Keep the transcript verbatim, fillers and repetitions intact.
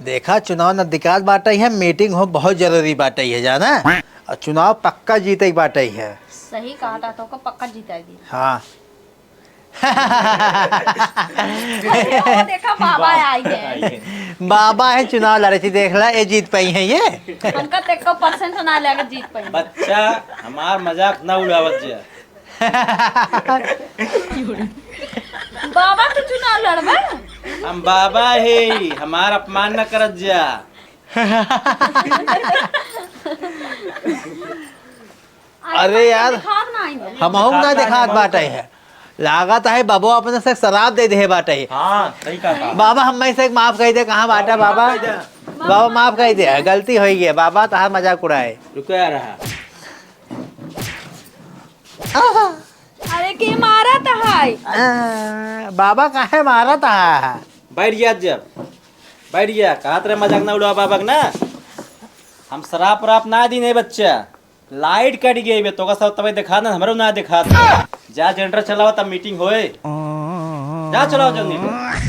देखा, चुनाव नजदीकात बाटइ है, meeting हो बहुत जरूरी बाटइ है, जाना? और चुनाव पक्का जीतइ बाटइ है। सही कहा था, तोका पक्का जीताएगी। हाँ। अरे, वो देखा, बाबा आई है। बाबा है, चुनाव लड़े थी, देख ला, ये जीत पाई है ये। हमका तो एको percent ना लगे जीत पाई। बच्चा, हमार मजाक ना उड़ावत जा। बाबा, तू चुनाव लड़बा? हम बाबा है, हमार अपमान न करत जा। अरे यार, दिखात ना आई। हमहू ना दिखात बाटे है। लागत है बाबा अपने से शराब दे दे बाटे। हाँ, सही कहा। बाबा, हमें से माफ कर दे, कहाँ बाटा बाबा? बाबा, माफ कर दे, गलती होइ गई बाबा, तहार मजाक उड़ाए। रुको यार, हाँ। अरे, के मारत है? आ, बाबा काहे मारत है? बैठ जा, जब बैठ जा, कहत रहे मजाक ना उड़ावा बाबा के ना। हम शराब वराब ना दीन है बच्चा। लाइट कट गई बे, तोका सब तबे दिखा ना, हमरो ना दिखा। जा जनरेटर चलावा, तब meeting होए। जा चलाओ जनरेटर।